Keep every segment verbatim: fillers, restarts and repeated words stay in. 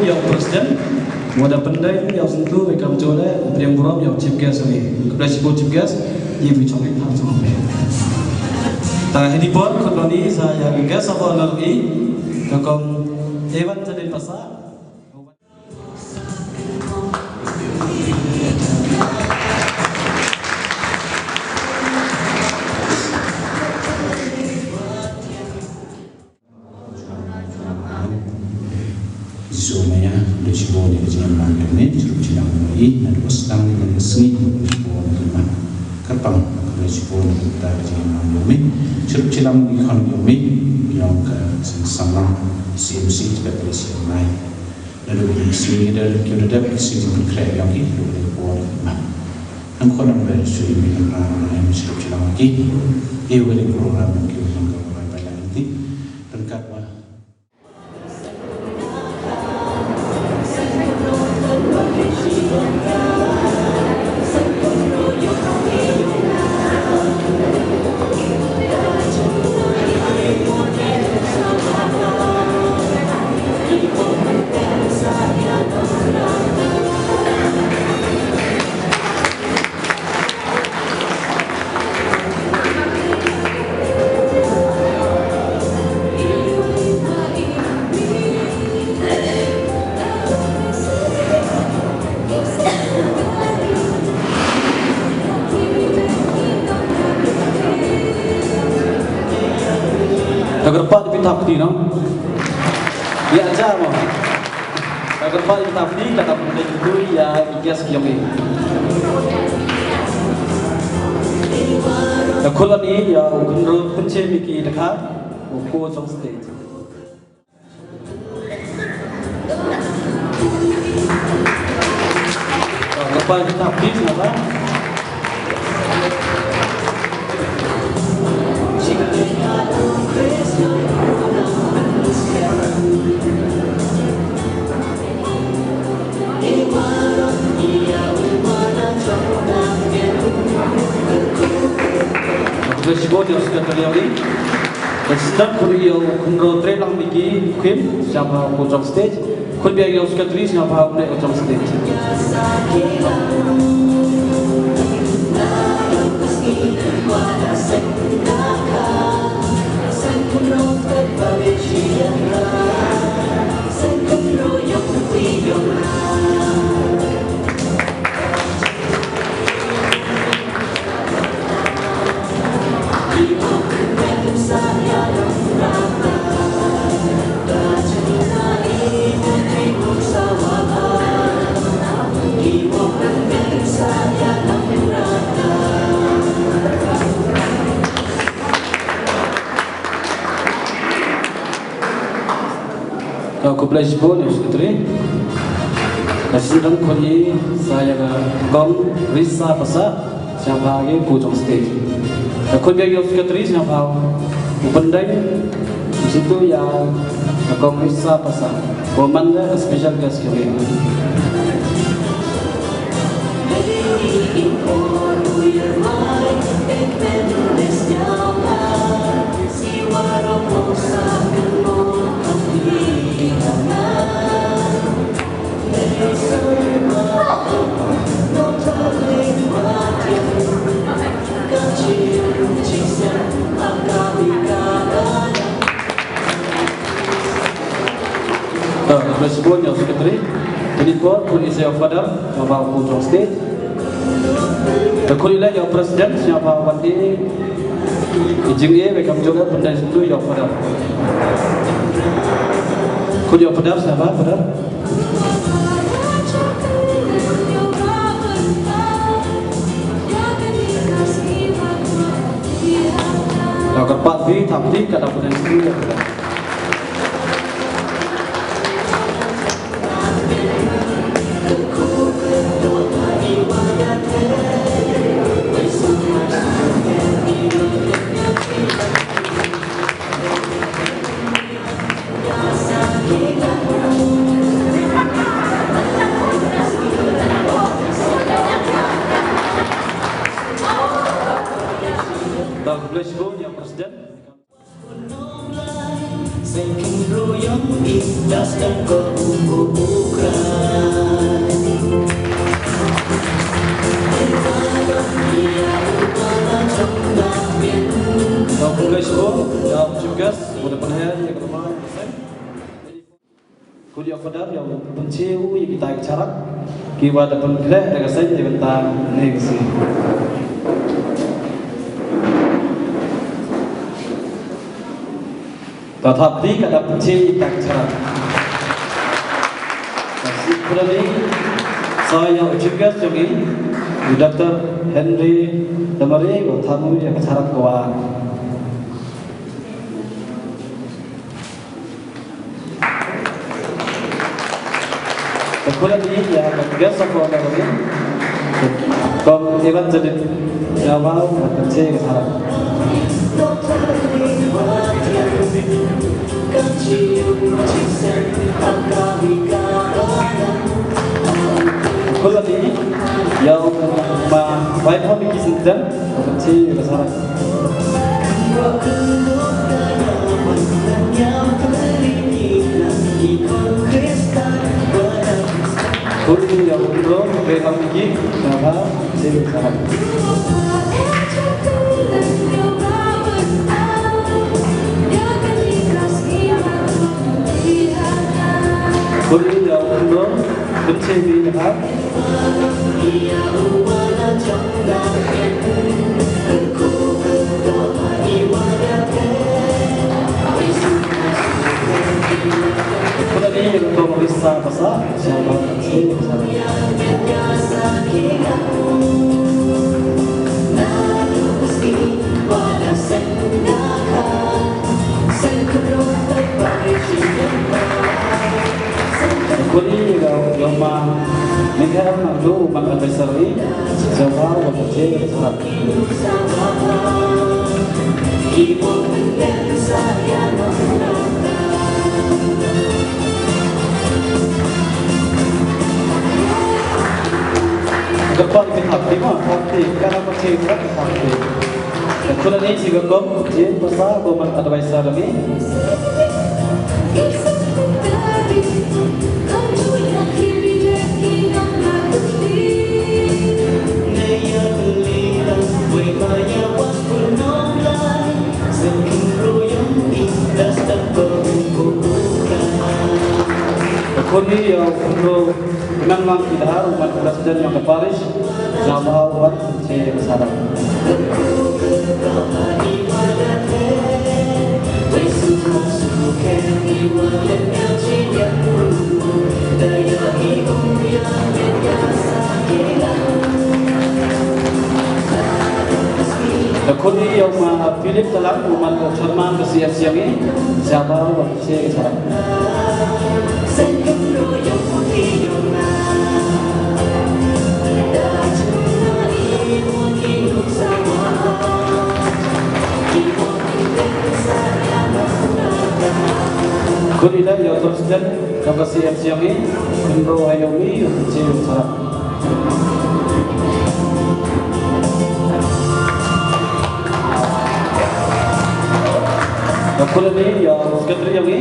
Ïa u president, wat da pyndait ïa u Syntu, wei kam jooh leh, pdiang burom ïa u chief guest, ïa u khublei shibun chief guest, ïa u chong ïa u chong. Ta ha kane ka por, khot lani sa ïa u guest of honor, i, ka Kong Evangeline Passah. Jisu maya, da shibun ïa ka jingim lang jong me, chirup chilang ïa i, naduh ba sdang ïa ka sngi, da shibun ïa ka jingim lang. Kyrpang, da shibun ïa ka jingim lang jong me, chirup chilang ïa i khun jong me, ïa ka seng samlang, C M C, jingpeit ïa ka seng lai. Naduh ba sngi da ki da dep, sngi jingpynkhreh jong ki, da shibun ïa ka jingim lang. Hangta nang ber shu ïa me ka lang, ïa me chirup chilang ïa ki, ïa ka program jong ki, ïa ka program ba la nanti, ryngkat ba Ka kyrpad phi thap kti, no? Ïa, ja mo. Ka kyrpad phi thap kti, ka dap pynleit kti ïa ki guest ki jong i. Ka khot lani ïa u khynroo Pynche Miki Dkhar, u coach on stage. Ka kyrpad phi thap kti, sngewbha. Khublei shibun ïa u secretary ïa u. Ka sdang khun ïa u khynroo Treilang Miki Khim, sngewbha u coach on stage. Khun biang ïa u secretary, sngewbha u coach on stage. Ka khublei shibun ïa u secretary. Ka sdang khun ïa sa ïa ka Kong Risa Passah, sngewbha ïa u coach on stage. Ka khun biang ïa u secretary, sngewbha u pyndait u Syntu ïa ka Kong Risa Passah. Ko man ka special guest ka ïa. Ka khublei shibun ïa u secretary. Kane ka por khun ïa u father, sngewbha u coach on stage. Te khun ïa u president, sngewbha wan ïa i jingïa, wei kam jong ka pyndait Syntu ïa u father. Khun ïa u father, sngewbha father. Ka kyrpad phi thap kti, ka dap pyndait Syntu ïa u father. Ïa u Phadar, ïa u pynshai u ïa kita ki sharak kiba da pynkhreh da ka seng ïa ka bynta ne ka sngi. Ka thap kti ka da pynshai ïa kita ki sharak. Ka shu pynlong sa ïa u chief guest jong ngi, u Doctor Henry Tamari, ba thap u ïa ka sharak ka wa. Te khublei ïa ka guest of honor ni. Kong Evangeline Nyawbau, ka pynshai ka sharak. Khublei ïa u ma Waipham Miki Syngtem, ka pynshai ka sharak. Khublei ïa u Bro Reham Miki, Nabha, Jai Saran. Khublei ïa u Bro Pynshai Nabha. Khublei ïa u ma Mikhael Nangdu, u man advisor ïa u Sawbha, u ban pynshai ïa u Sawbha. Ka pang ki thap ki ma, thap ki, ka na pynshai ka thap ki. Ka khun ani chi ka kong, chi pasa ko man advisor ni. Ka khun ni ïa u khun ro. Nang Mang Kidar, u man president jong ka parish, Nabha, u wan pynshai ka sharak. Ka khun ni ïa u ma Philip Talang, u man u chairman ka C F C jong ngi, Nabha, u wan pynshai ka sharak. Khun ïa u president jong ka C F C jong ngi, Khun Ro Ayomi, u pynshai ka sharak. Ka khun ani ïa u secretary jong ngi,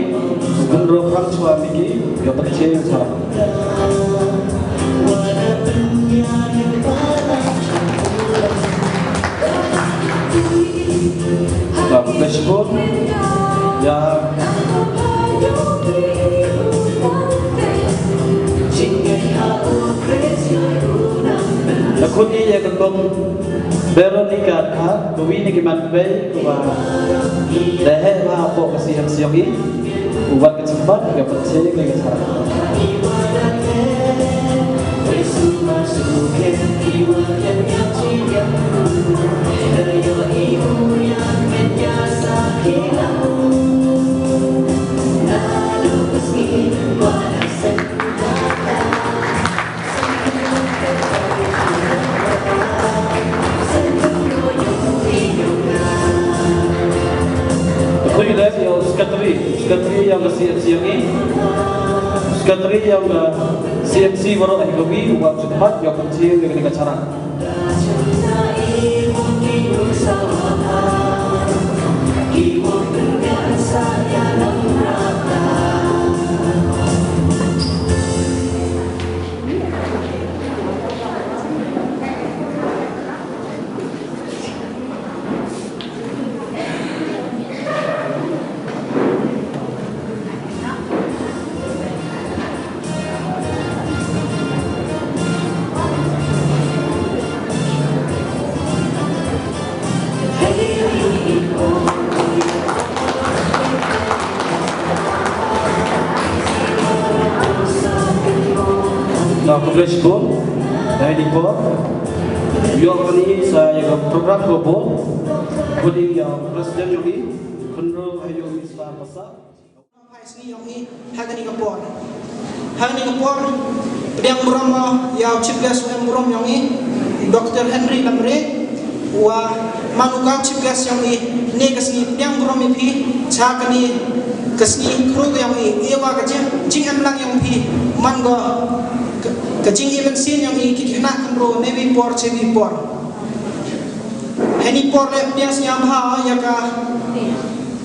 Khun Ro Khang Chwa Miki, ïa pynshai ka sharak. Ka khublei shibun ïa ka khun ni ïa ka kong Veronica Dkhar, ka wi na ki man pei, ka wa da heh bha hapoh ka C F C jong ngi. U wan ka jingbat, ka pynshai ka sharak. Khublei ïa u secretary, secretary jong ka C F C jong ngi, secretary jong ka C F C baroh hi kawi, u wan sngewbha ïa ka pynshai ïa kane ka sharak. Press bun, dai di por. Ïoh kane sa ïa ka program ko bun. Khublei ïa president jong i, Khynroo Haïumister Passah. Phai sngi jong i ha kane ka por. Ha kane ka por pdiang burom ïa u chief guest u em burom jong i, Doctor Henry Lamre, wa man u ka chief guest jong i ne ka sngi. Pdiang burom ïa phi cha kane ka sngi kyrkhu jong i, ïa wa ka jing jing em lang jong phi man ko ka, ka jing even sin jong i ki khynnah Khynroo ne wi por che wi por. Heini por le pdiang sngewbha ïa ka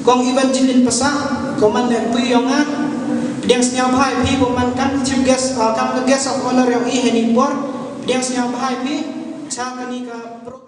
Kong Evangeline Passah, ko man le pui jong nga. Pdiang sngewbha ïa phi ko man kam chief guest, ah, kam ka guest of honor jong i heini por. Pdiang sngewbha ïa phi cha kane ka program.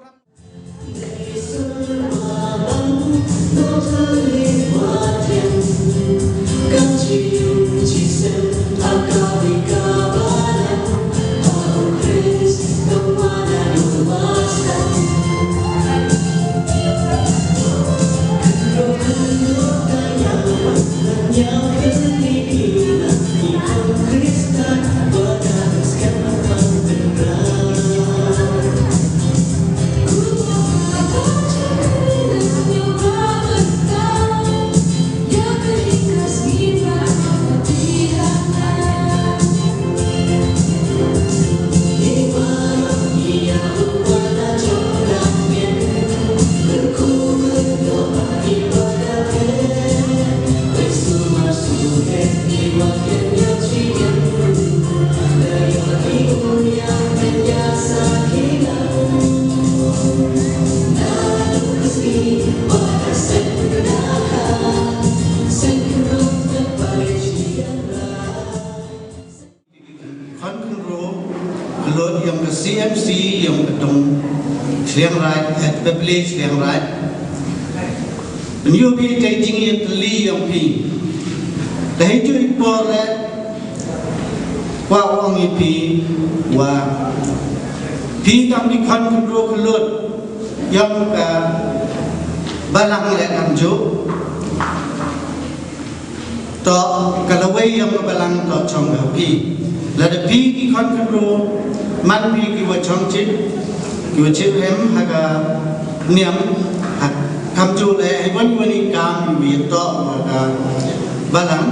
Khon Khynroo, ka lut jong ka C M C jong ka Dong Sliang Raij, eh, ka Blei Sliang Raij. Pynïoh phi te jingïatylli jong phi. Te hei ju i por le, kwah ong ïa phi, wa phi kam ki khon Khynroo ka lut jong ka balang le kam ju. To ka lawei jong ka balang to chong ha phi. Lada phi ki khon Khynroo, man phi ki wa chong chit, ki wa chit em ha ka niam, ha kam ju le, hei wan wan i kam i wi to ha ka balang.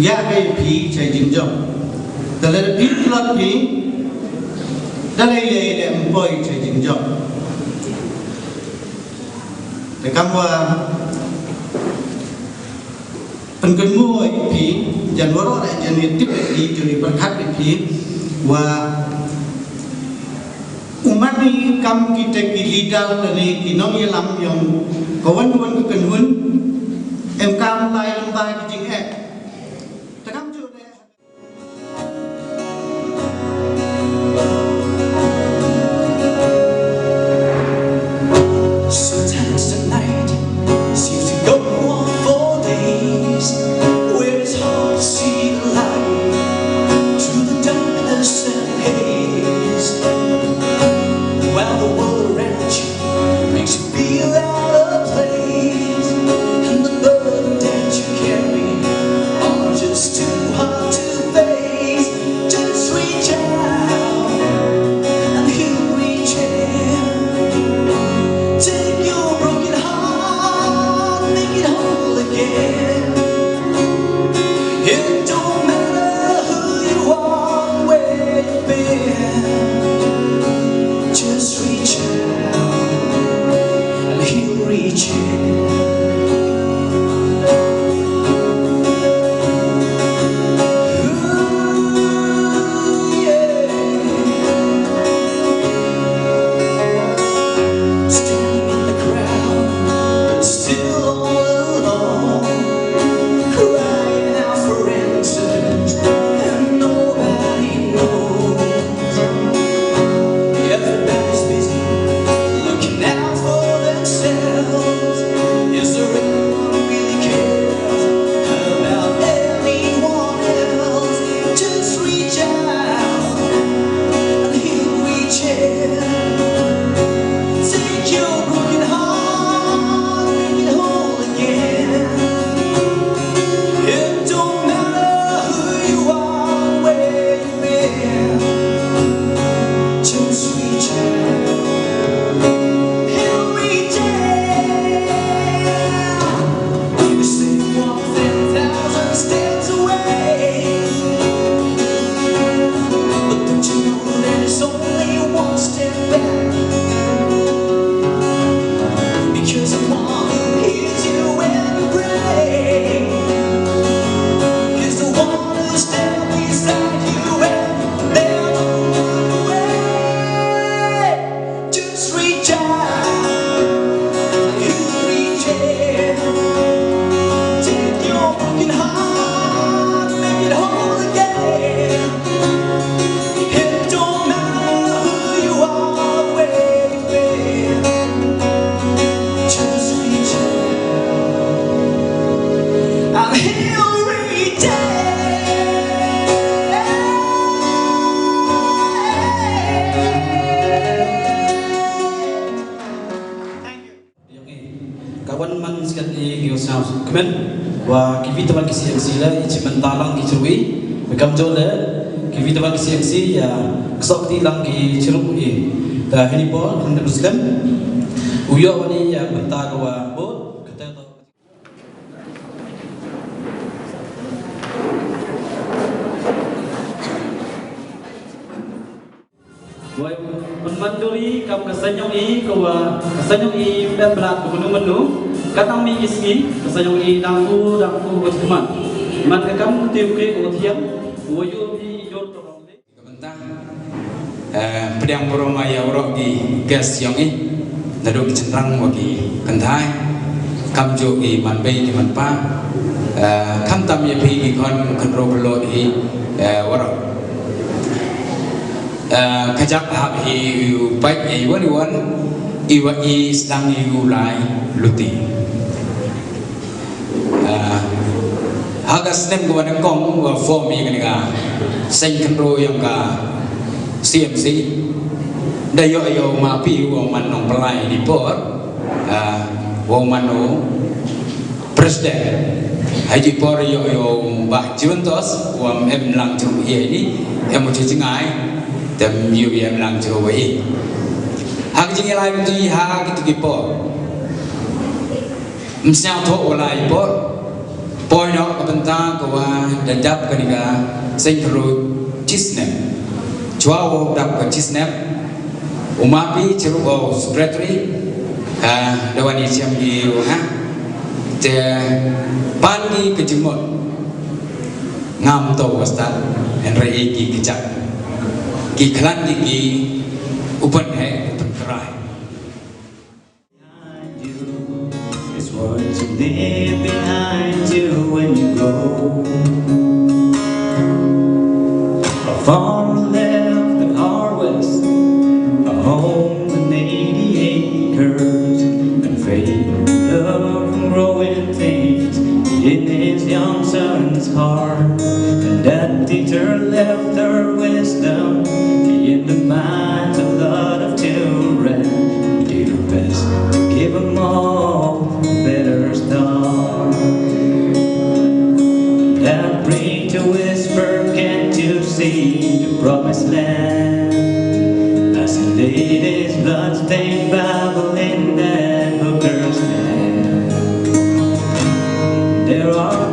Ïa ka i phi chai jingjong. Te lada phi tlot phi, da lei lei le mpoi chai jingjong. Te kam wa pynkynmaw ïa phi, jan waroh jan ïa tip ïa phi, jan ïa pyrkhat ïa phi, wa u man i kam kita ki leader lane ki nongïalam jong ka wan wan ka kynhun, em kam lai lem ba ki jingeh. Te kam ju le Sometimes the night seems to go on for days, where it's hard to see the light through the darkness and haze. While the world around you makes you feel out of place, and the burden that you carry Wa ki vitamin ki C M C la i chi mynta lang ki chirwi. Wa kam jole ki vitamin ki C M C ya ksok ti lang ki chirwi. Da hini por hande Muslim. Uyo wani ya mynta wa bo kata to. Wai, pynman duri kam ka sanyong i, ka wa ka sanyong i pynblat ka menu menu, ka tang mi isngi, ka sanyong i dang ku, dang ku, ka chikman. Man ka kam ku tiu ke ko thiam, wa yu mi yor ka bang le. Ka bynta, eh, pdiang burom ïa waroh ki guest yong i, naduh ki chynrang wa ki kynthai, kam ju ki man bei ki man pa, eh, kam tam ïa phi ki khon khynro khyllo hi, eh, waroh. Eh, ka jak hap hi u pait hi wan wan, i wa i sdang hi u lai luti. Eh, ha ka snem ko wan kong wa form hi kani ka seng khynro yong ka C M C. Da yo yo ma pi wa man nong pelai di por. Eh, wa man no president. Hai di por yo yo ba Juventus wa em lang chung hi ni em chu jingai. Tem ïu ïa mlang jro wa i. Ha ki jingïalai mynta ha ki tu ki por. Msñiaw thoh wa lai por. Poi noh ka bynta ka wa da dap ka ni ka seng khynru chisnem. Chwa wa dap ka chisnem. U ma pi chiru wa secretary. Ha da wa ni siam ki wa ha. Te pan ki ka jingmut. Ngam to wa stad, hynrei ki kjak. Ki khlan ki ki u pynheh, u pynkrai. It's what you leave behind you when you go. A farm left to harvest, a home and eighty acres, and faith, love, and growing things in his young son's heart. And that teacher left her wisdom in the minds of a lot of children. Do your best, give 'em all a better start. That preacher whisper, "Can't you see the promised land?" As he laid his bloodstained Bible in that hooker's hand. There are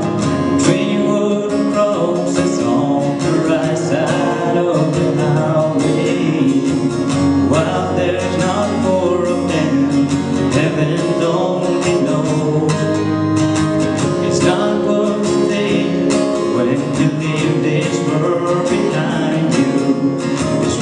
three wooden crosses on the right side of the highway. While there's not four of them, heaven only knows. It's not what you think when you leave this world behind you. It's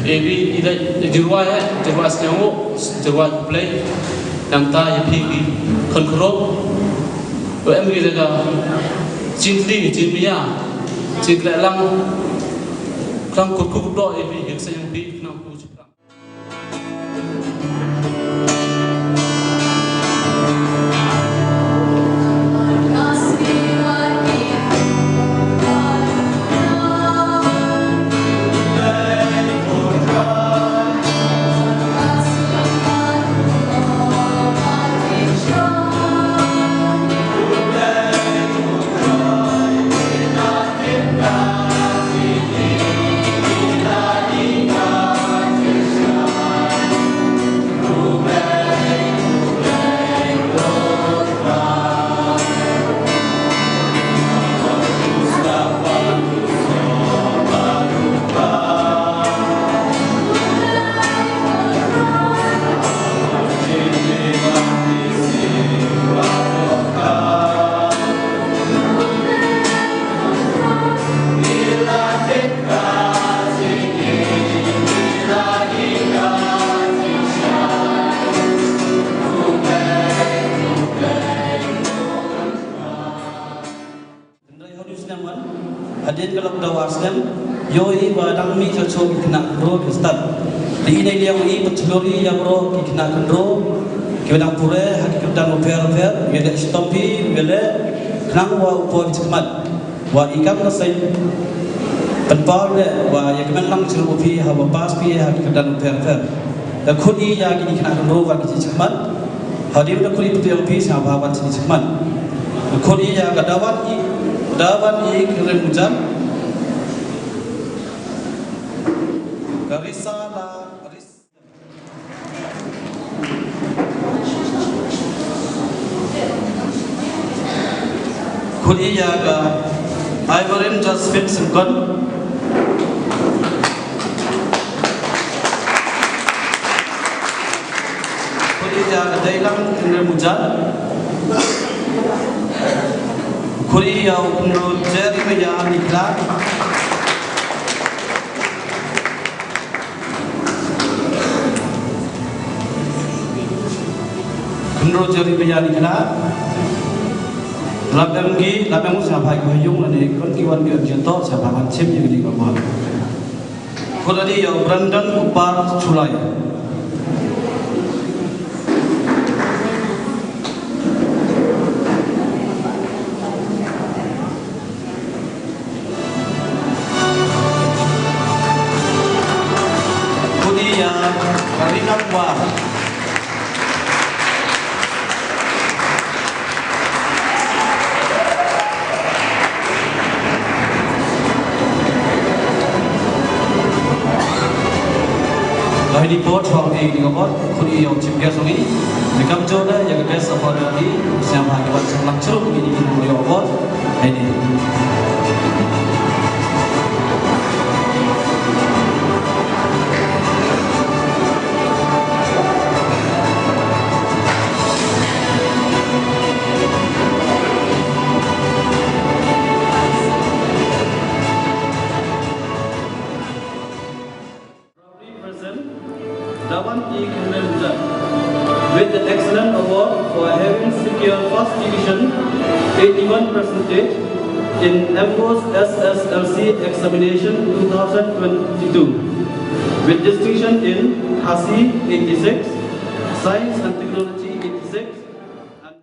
Ïa phi i da jyrwa, ïa jyrwa sñiawngooh, jyrwa Blei. Nangta ïa phi ki khun khynroo, wa em ki da ka jingtli jingmia, jingkhleh lang. Khnang kut kut doh ïa phi, ïa ka seng phi, khnang kut kut. Hynrei ha u snem wan, hadien ka lockdown ar snem, ïohi ba dang mih sha shuh ki khynnah khynroo ki stad. Te i nei liang i pynshlur ïa baroh ki khynnah khynroo kiba dang pule ha ki kyrdan bapher bapher, ïa leh shitom phi, ïa leh khnang ba u por ki chakhmat. Wa i kam ka seng pynpaw leh wa ïa kmen lang jingmut phi haba pass phi ha ki kyrdan bapher bapher. Te khun i ïa kine ki khynnah khynroo bad ki jingsngewsih. Hadien ba khun i pynpaw phi sngewbha wan sha jingsngewsih. Khun i ïa ka Dawan i, Dawan i Kynrem Mujan. Ka Risala Ris. Khun i ïa ka Ibrahim Josephine Syngkon. Khun i ïa ka Deilang Kynrem Mujan. Khun i ïa u Khynroo Jeremiah Nikhla. Khynroo Jeremiah Nikhla. Lap em ki, lap em u sngewbha ki ïung lane khun ki wan ki wan jingto sngewbha ban shim ïa kine ki bor. Khun lane ïa u Brandon Kupar Shullai. Khun i ïa ka Rina Kumar. Ka hini por chong i ni ka bor. Khun i ïa u chief guest jong ngi. Ni kam jong da ïa ka guest of honor ni, sngewbha ki wan sngewlang chrum ïa kine ki nongïoh award. Hai ni. Proudly present Dawan E Kynrem Mujan with the Excellent Award for having secured first division, eighty-one percentage, in MBOSE S S L C examination two thousand twenty-two, with distinction in Khasi, eighty-six, Science and Technology, eighty-six, and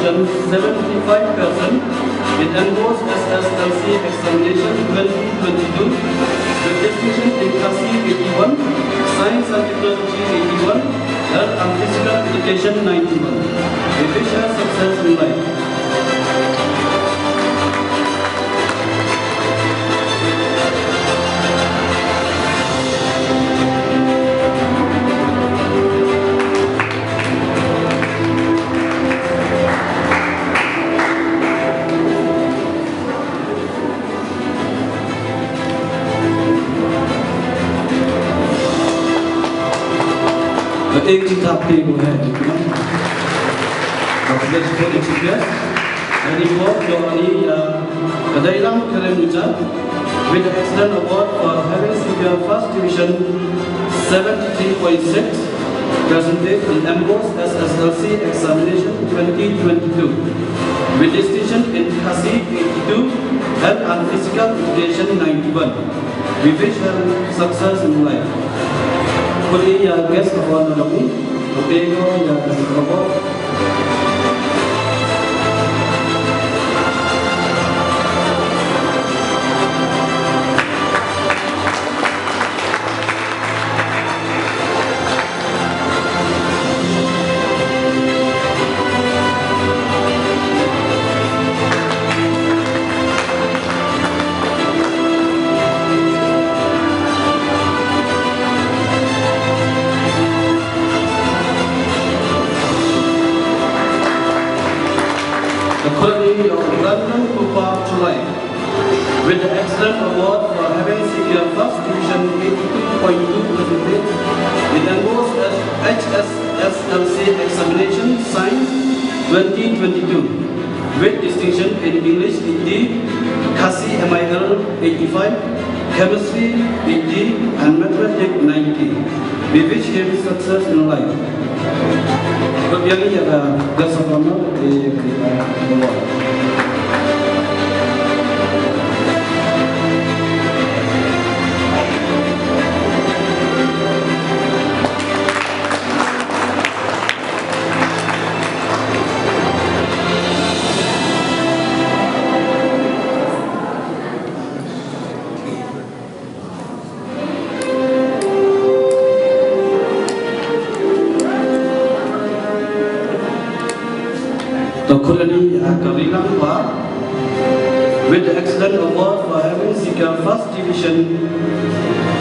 seventy-five percent in MBOSE S S L C examination twenty twenty-two, with distinction in Khasi eighty-one, Science and Technology eighty-one, Health and Physical Education ninety-one. We wish her success in life. Ek jingthap phi ko hai. Ka biang ko ek jingthap. Ani ko yo ani, uh, ka dei lang ka rem ujar. With the excellent award for having secured first division seventy-three point six percentage in MBOSE S S L C examination twenty twenty-two. With distinction in Khasi eighty-two, Health and Physical Education ninety-one. We wish her success in life. Khublei ïa guest of honor, okay? Okay, ko ïa ka award. Khulani ïa u Rangan Kupa Chulai with the excellent award for having secured first division eighty-two point two percentage in MBOSE H S S L C examination science twenty twenty-two, with distinction in English eighty, Khasi M I L eighty-five, Chemistry eighty, and Mathematics ninety. We wish him success in life. Ka biang ïa ka guest of honor, eh, eh, eh, To khulani, ah, ka Rilang Bah with the excellent award for having secured first division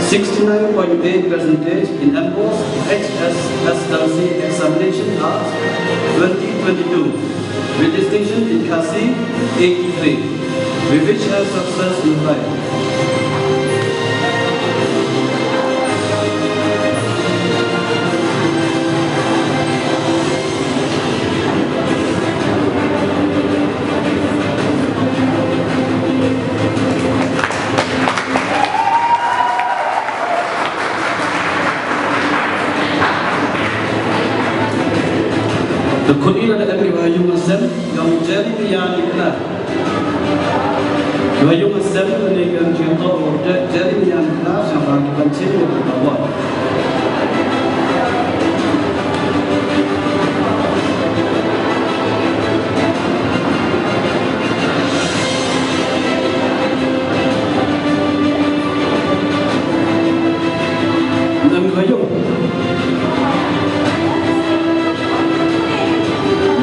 sixty-nine point eight percentage in MBOSE H S S L C examination of twenty twenty-two, with distinction in Khasi eighty-three. We wish her success in life. To khun i la da em ki ba yung sem, yung Jerry Mia ni kena. Ki ba yung sem ni kan jingto, Jerry Mia ni kena, sa ba ki ban chen ni ka ba.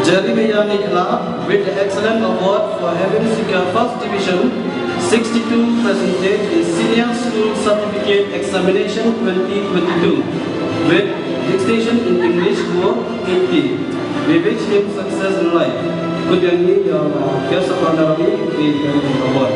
Jeremy Yani Khlap with the excellent award for having secured first division sixty-two percentage in Senior School Certificate Examination twenty twenty-two with distinction in English score eighty. We wish him success in life. Khun biang ngi ïa, uh, guest of honor ngi, ngi, ngi award.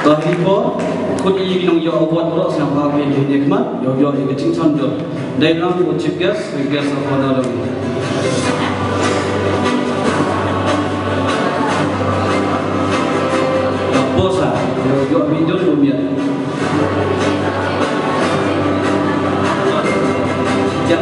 Tang ki por, khun ïa ki nongïoh award baroh sngap bha ïa ki, ïa ki khmat, ïoh ïoh ïa ki jingshon jur. Dei nang u chief guest, guest of honor. Ka por sa, ïoh ïoh video ïoh miat. Ya.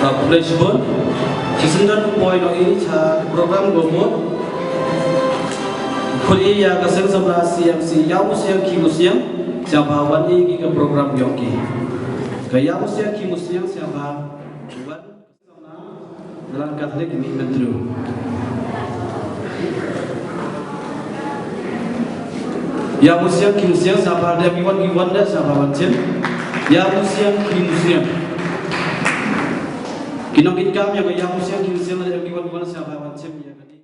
Ka pledge bun. Shisien don poi noh i cha program go bun. Khun i ïa ka seng samla C M C Ïa Musiang Khi Musiang sha ba wan i ki ka program yong ki. Ka Ïa Musiang Khi Musiang sha ba wan. Dalam Catholic ni mentru. Ïa Musiang Khi Musiang sha ba da ki wan ki wan da sha ba wan chin. Ïa Musiang Khi Musiang. Ki nongkitkam ïa ka Ïa Musiang Khi Musiang da ki wan ki wan sha ba wan chin ïa ka ni.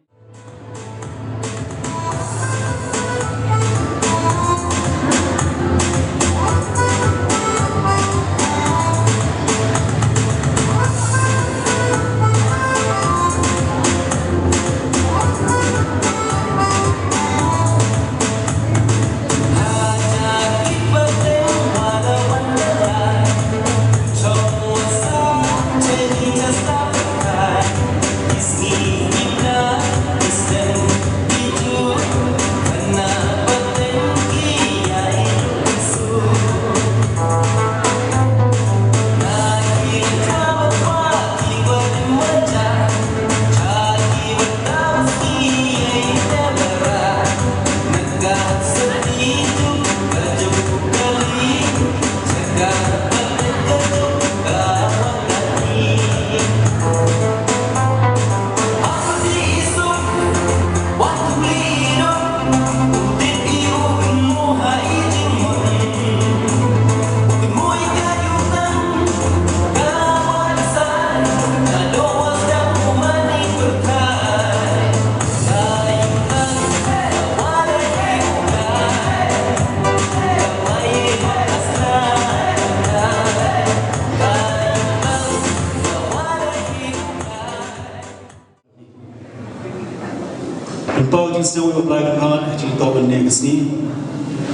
Pynpaw jingsngew ïa u Blai Kynrad ha jingtoh kane ka sngi.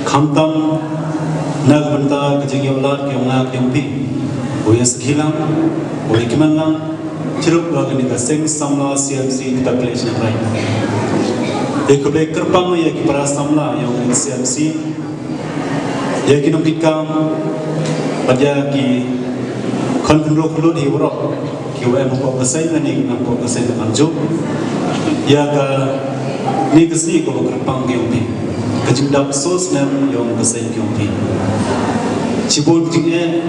Khamtam na ka bynta ka jingïoh lad ka jong nga ka jong phi, u ïa sakhi lang, u ïa kmen lang, chirup ba kane ka seng samla C M C ka ta khleh sngewbha. Te khublei kyrpang ïa ki para samla ïa u C M C, ïa ki nongkitkam bad ïa ki khon khynroo khynlut hi waroh, ki wa em hapoh ka seng lane ki nang hapoh ka seng ka nang jop. Ïa kane ka sngi kaba kyrpang ka jong phi, ka jingdap soo snem jong ka seng ka jong phi. Shibun ka jingeh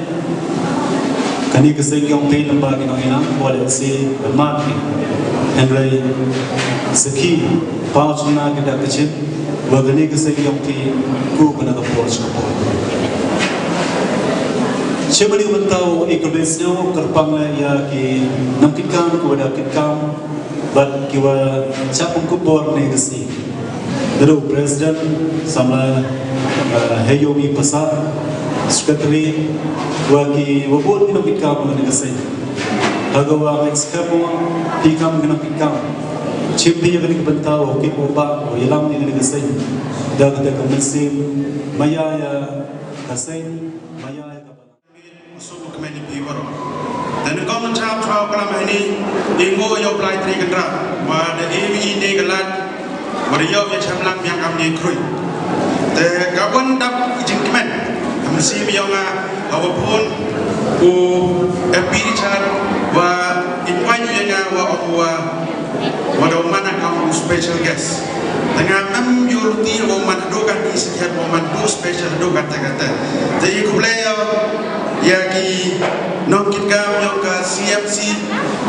kane ka seng ka jong phi lem bad ki nongïalam, wat lehse ba mad phi, hynrei sakhi paw shynna ki da ka chin ba kane ka seng ka jong phi ku ka na ka por sha ka por. Sha kane ka bynta u ïa khublei sngewbha kyrpang leh ïa ki nongkitkam ki wa da kitkam bad ki wa shah pynkup bor kane ka sngi. Naduh u President samla, eh, Heiyumi Passah, Secretary, wa ki wa bun ki nongkitkam kane ka seng. Ha ka wa ngeit skhem u phi kam ki nongkitkam, shim phi ïa kane ka bynta u kit u bah u ïalam ïa kane ka seng da kata ka mynsiem maïa ïa ka seng, maïa ïa ka balang. Suk u kmen ïa phi waroh. Te nyngkong ngan sngap shuwa klam hangne, ïa u Blai Tri Kynrad, wa da ai ïa ngi ka lad, wa da ïoh ïa shem lang biang kam ne khrui. Te ka wan dap i jingkmen ha mynsiem ïa nga, ha wa phone u M P Richard, wa invite ïa nga, wa ong wa Wa da u man ha kam u special guest. Te nga mem ïoh lynti wa u man haduh katne, sa khet wa u man haduh special haduh katta katta. Te ïa khublei ïa, ïa ki nongkitkam ïa ka C M C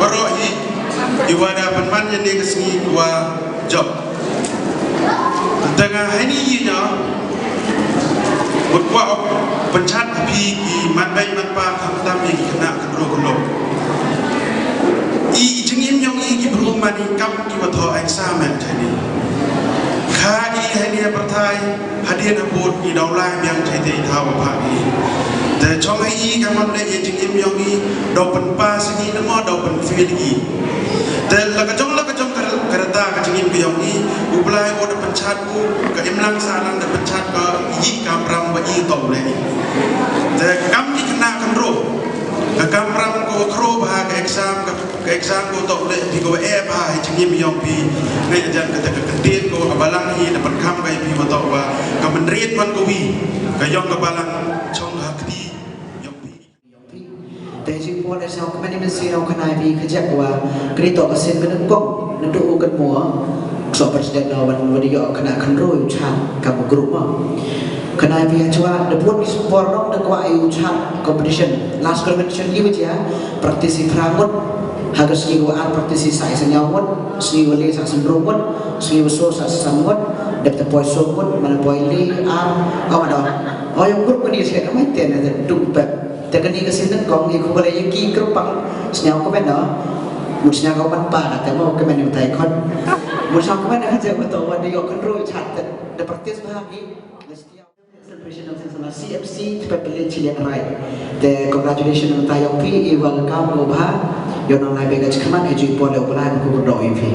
waroh hi, ki wa da pynman ïa kane ka sngi ki wa jop. Te nga hangne ïa nga Wat kwah pynjah ïa phi ki manbei manpa khamtam ïa ki khynnah khynroo khynlong. I jingim yong i ki bru mane kam ki wa thoh exam em jani. Kha i hynne pyrthai hadien habud i daw lai biang jai te i thaw pha i. Te chong i ka man le i jingim yong i daw pynpass i ne mo daw pynfail i. Te la ka jong la ka jong ka rta ka jingim ka yong i u Blai u da pynjah Ka imlang sahlang da pynjah ka i kamram ba i toh leh. Te kam ki khynnah khynroo. Ka kamram ko khro bha ka exam ka, ka exam ko toh leh phi ko eh bha ha jingim yong phi. Ngai jan kata ka kyntien ko ka balang hi da pynkham ka i phi ba toh ba ka mynried man ko wi. Ka yong ka balang chong ha kti yong phi. Te jingpynpaw Pole sngewkmen, i mynsiem, kane phi ka jaka wa kane to ka sien ka nyngkong naduh u kynmaw. Ka shu president na wan wan ïoh kane khynroi u chart ka group ma. Kane phi ha chwa da bun ki por nong da kwah ïa u chart competition. Last competition ki wa jia practice i phra ngut. Ha ka sngi wa ar practice i sa i sa ñiaw ngut. Sngi wa le sa sa hynriew ngut. Sngi wa soo sa sa san ngut. Dep te poi soo ngut, mane poi le ar. Oh, mane. Oh, ïa u group kane sien ka mai ten na da duk pep. Te kane ka sien nyngkong i khublei ïa ki kyrpang. Sngewkmen no. Mut sngewkmen pa ka te mo kmen ïa utai khot. Mut sngewkmen ka jaka to wa da ïoh khynroi chart te. Da practice bha ki. Celebration of Sensana C M C te pep pynleit shiliang rai. Te congratulations na utai ïong phi i wa ka kam ko bha. Ïoh nang lai bega chikmat i ju i pole u Blai ko doh ïong phi.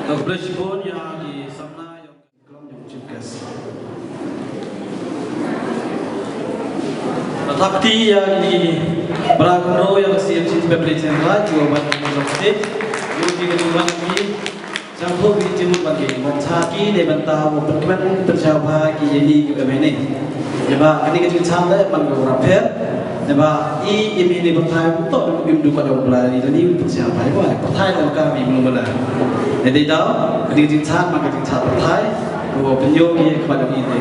Ka khublei shibun ïa ki samla ïa ka klam ïa u chief guest. Ka thak kti ïa ki para khynroi ïa ka C M C Pepri Chenra, ki wan ban ïa ka stage. Ïa ki ka wan ki. Jang ho ki jingmut ban ki ban cha ki ne ban ta u pynkmen pynsha ba ki ye ni ki ba mene. Neba kani ka jingcha le ban ka rapher. Neba i imi ni pathai to im du ka dong bla ni ni pynsha ba ba pathai dong ka mi mu bla. Jadi da kani ka jingcha ban ka jingcha pathai. Ko pynyo ki ka ba dong i te.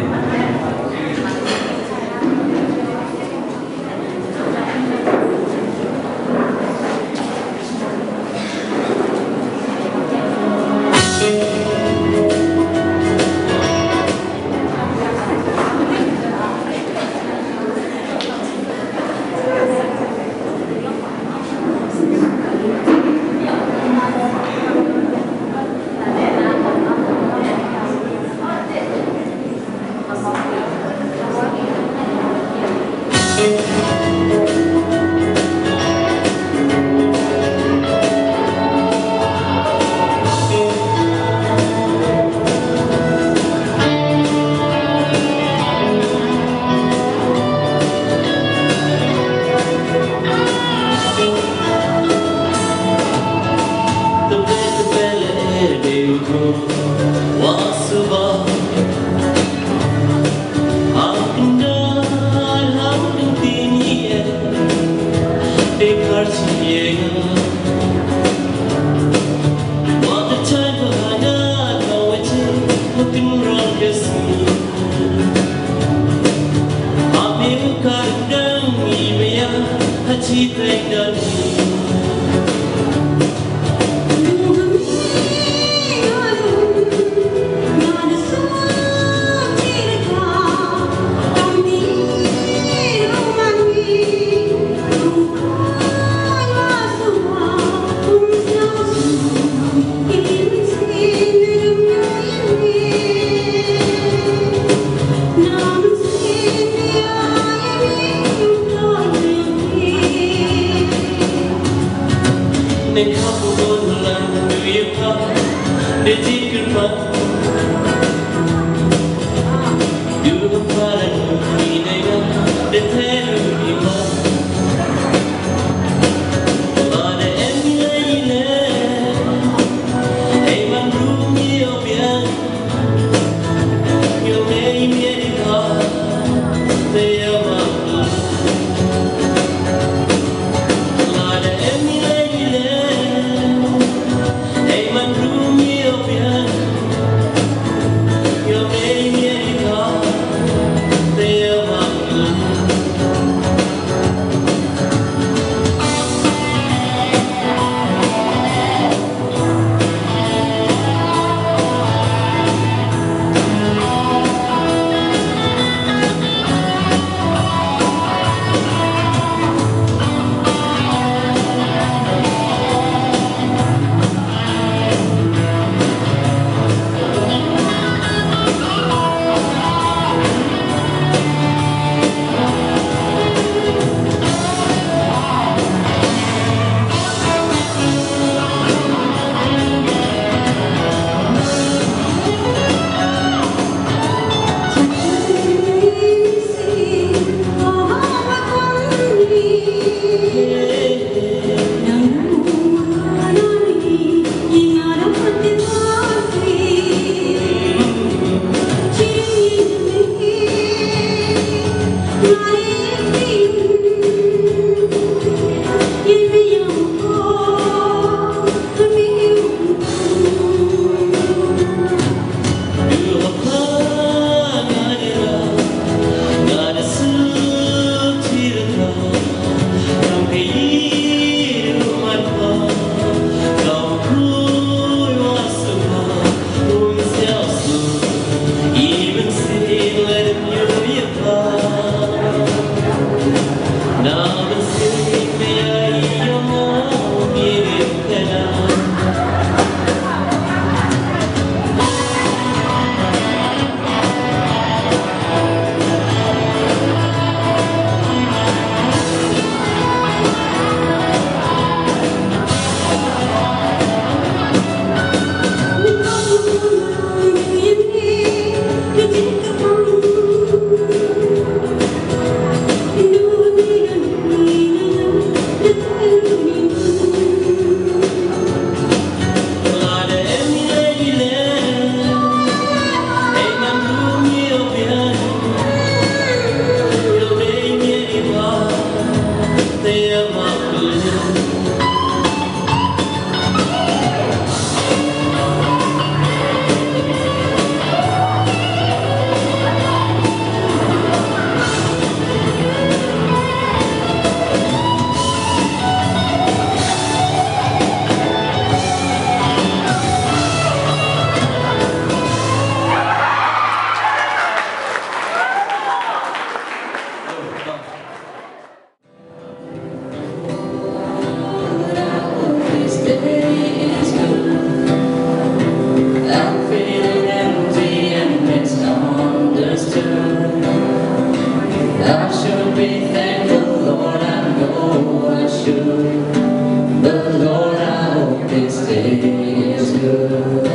Is good.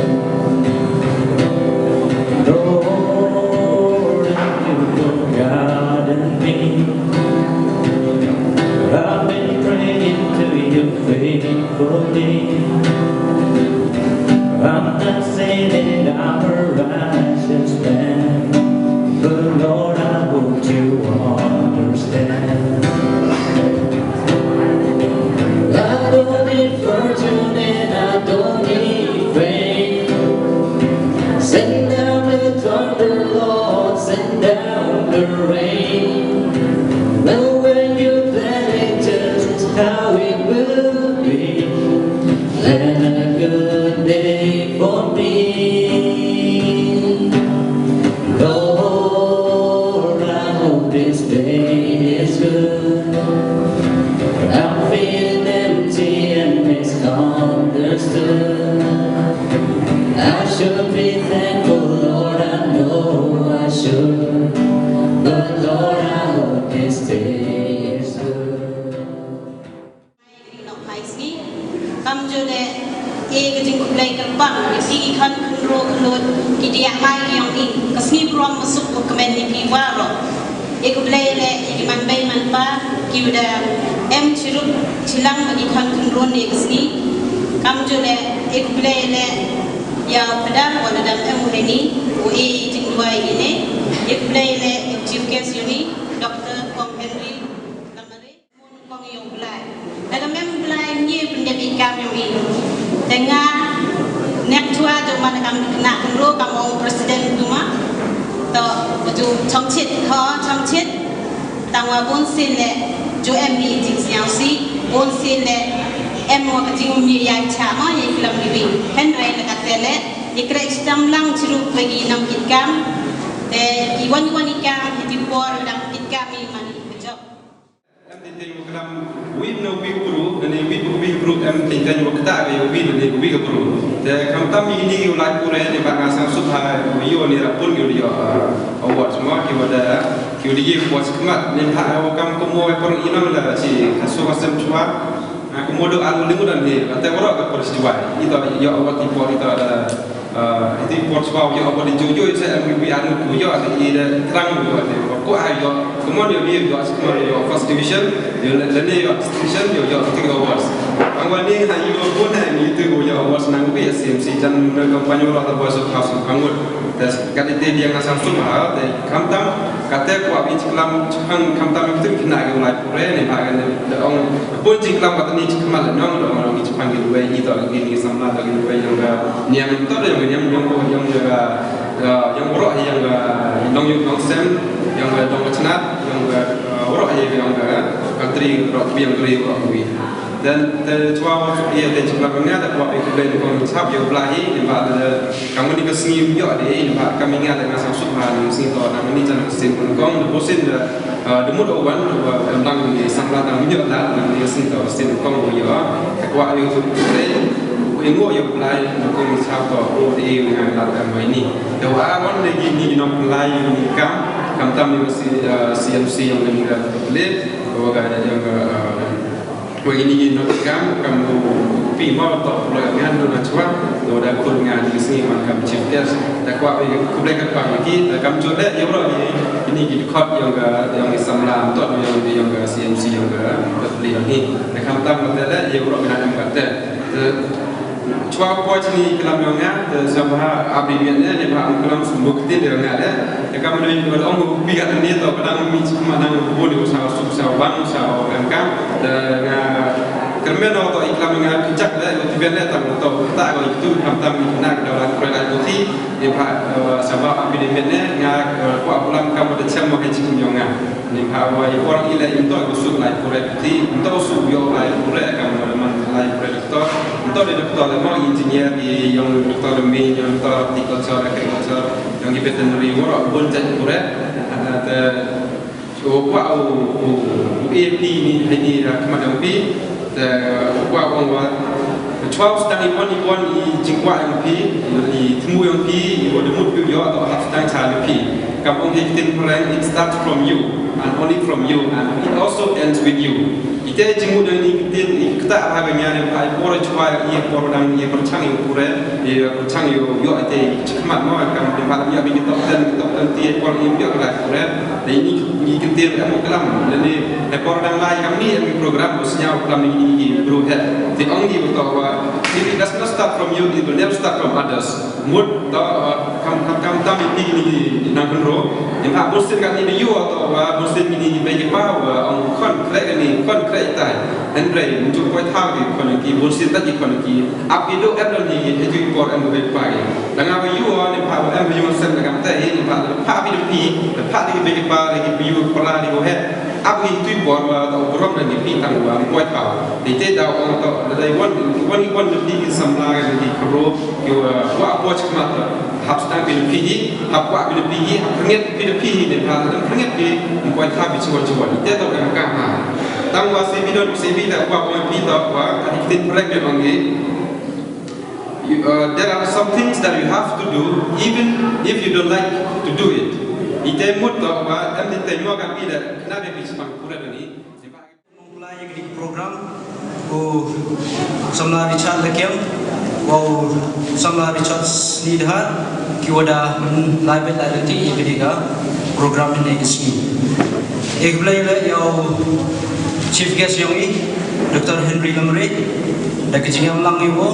Lord, you forgotten me. I've been praying to you faithfully. I'm not saying that I'm a righteous man, but Lord, I hope you understand. I don't need fortune and I don't need fame. Send down the thunder, Lord, send down the rain. Knowing you plan it just how it will be. Plan a good day for me. Lord, I hope this day is good. I'm feeling empty and misunderstood. I should be thankful, Lord, I know I should. But Lord, I hope this day is good. Kamjooh leh, e ka jingkhublei kyrpang ïa ki khun khynroo khynlut ki diah mai ki ïong i. Ka sngi burom ba suk ba kmen ïa phi baroh. E khublei leh ïa ki man bei man pa kiba da em chirup chilang bad ki khun khynroo ne ka sngi. Kamjooh leh, e khublei leh ïa u Phadar ba la dang em u heini, u e jingduwai ïa ne. E khublei leh ïa u Chief Guest ïa u ni, Doctor Kong Henry Lamare. Kong ïa u Blai. Da ka mem Blai ngi pyndep ïa kam ïa u i. Te nga nek chwa jong man kam khynnah khynroo kam ong president duma. To ju chongchit ho chongchit. Tang wa bun sien leh ju em i jingsngewsih. Bun sien leh em wa ka jingmih ïa cha ma ïa ki lam ki wi. Hynrei na ka te leh ïa kreh chitam lang chirup bagi nang kit kam. Te i wan i wan i kam i ti por dang kit kam i man i ka jop. Em teng teng wa klam wi na wi bru, ne wi bru wi bru em teng teng wa kata wi wi ne wi bru. Te khamtam ïa kine ki u lai pure ne ba nga sngewsuk ha ïoh ne rapun ki u ïoh, ah, awards ma ki wa da ki u da ïoh awards khmat ne ha wa kam ko mo e por i nang la chi ka su ka sem chwa. Ah, ko mo do aru ling u dan ne te wa ka por chwa. Ito ïoh award i por ito da Ah, iti por chwa ïoh ba di ju ïoh sa M V P anu ku ïoh sa i da trang ïoh de ko ai ïoh. Kumon ïoh ïoh sa kumon ïoh first division, ïoh lane ïoh distinction, ïoh ïoh three awards. Ang wani ha ïoh pun ha ni tu ïoh awards nang pi S M C jan na company la ta boys of house angut. Das kali te dia nga sang sum ha te khamtam kate kwa bi chiklam chang khamtam tu kina ïoh lai pure ne ba ne da ong pun chiklam ba ni chikmal nong da ong ni chipang ïoh wei ito ni samla da ïoh wei yang niam to da yang niam yang yang yang waroh yang nong ïoh nong sem yang dong chnat yang waroh yang country roh yang ri roh wi. Dan te chwa ïa te chwa nga da kwa ïa khublei kong chap ïa u Blai hi ba da kam ni ka sngi ïoh de ba kam nga da nga sang suk ha ni sngi to na ni jan ka sin kong da bosin da Ah, da mut u wan, u wan, em, dang ni samla dang ïoh la, dang ni sing to sin kong u ïoh. Te kwah ïoh tu khublei, u ïoh ïoh Blai, na kong ni sap to, u di u ngan la em mai ni. Te wa wan de gi ni nong Blai ïoh ni kam, kam tam ïoh si, ah, C M C ïoh ni da khublei, wa ga ïoh ga, ah, Wa ini ïa nongkam kam u pi mo to pula ngan do na chwa do da kun ngan ki sngi man kam chief guest. Da kwah ïa khublei kyrpang ïa ki da kam jot da ïa u ro ïa ini ki dkhot ïa ka ïa ki samla to ïa ïa ka C M C ïa ka ka pli ni. Da kam tam ka te da ïa u ro ngan em ka te. Chwa ko chini klam yong nga, te sa ba abri bian ne, ne ba am klam sumbu kti de nga de. Te kam ne ong pi ka ne to kadang mi chuma nang bu ne sa suk sa wan sa ong kam. Te nga kermen to i klam nga kichak de, ti bian de tam to ta ko itu kam tam na ka da kure ka ti. Ne ba sa ba abri bian ne nga ko apulam kam de chem mo ke chikum yong nga. Ni ha wa i por i le im to i suk lai pure ti, im to suk yo lai pure kam man lai pure doktor. Im to de doktor le mo engineer i yong doktor le mi yong doktor horticulture, agriculture, yong i veterinary mo ro bun jait pure. Te o kwa o o A P ni ni ha kma dang pi. Te kwah ong wa chwa u stang i wan i wan i jingkwah yong phi, i thmu yong phi, i wa da mut phi ïoh to ha stang cha yong phi. Kam ong hi ktien Phareng, it starts from you. And only from you, and it also ends with you. Ite jingmut ïa ine i ktien, i kata ha ka nia ne, ai por chwa ïa, por dang ïa pyrchang ïa u pure, ïa pyrchang ïa u ïoh ite i chikmat mo, kam te ba ïa bi ki top ten, ki top twenty, ai por ïa ïoh ka pure. Dei ine i ktien em u klam, lane ai por dang lai kam ni em i program u sñiaw klam ine i bru he. Te ong i u to wa, if it does not start from you, it will never start from others. Mut to, uh, kam, kam, kam tam ïa phi ni nang hynro. Ïa ma bun sien katne ba ïoh to, uh, bun sien kine ki bei ki pa, uh, ong khon khreh kane, khon khreh tai. Hynrei mynta poi thaw ki khon ki, bun sien tat ki khon ki. Ap ki duk em don hi, hi tu i por em bei pa ki. Dang ap ïoh ne pa em ïoh sen da kam tai, ne pa da pa bi da phi, da pa di bei ki pa, da ki ïoh pa la di ko he. Ap hi tu i por ba to burom da ki phi tang ba poi thaw. Te te da ong to, da dei wan, wan, wan da phi ki samla ki khro. Ki wa, wa poi chikmat hap stang phi phi hi, hap wa phi phi hi, hap rngit phi phi hi, ne pha rngit phi, poi thaw phi chuwa chuwa. Ite to ka ka ha. Tang wa se bi don, se bi da wa poi phi to wa, ani kit prek de mangi. You, uh, there are some things that you have to do, even if you don't like to do it. Ite mut to wa, em ni te mo ka bi da, na be bi chipang pura ni. Nongpynlait ïa kane ka program, u samla Richard Lakiang, wa u samla Richard Sniehar, ki wa da, mm, lai bet lai lynti ïa kane ka program ne ka sngi. Ïa khublei leh ïa u chief guest jong ngi, Doctor Henry Lamre, da ka jingïalam ïa u,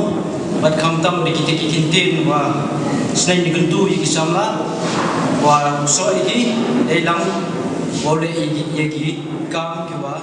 bad khamtam da kita ki kyntien wa sneng da kyntu ïa ki samla, wa u soh ïa ki, dei lang, wa u leh ïa ki, ïa ki kam ki wa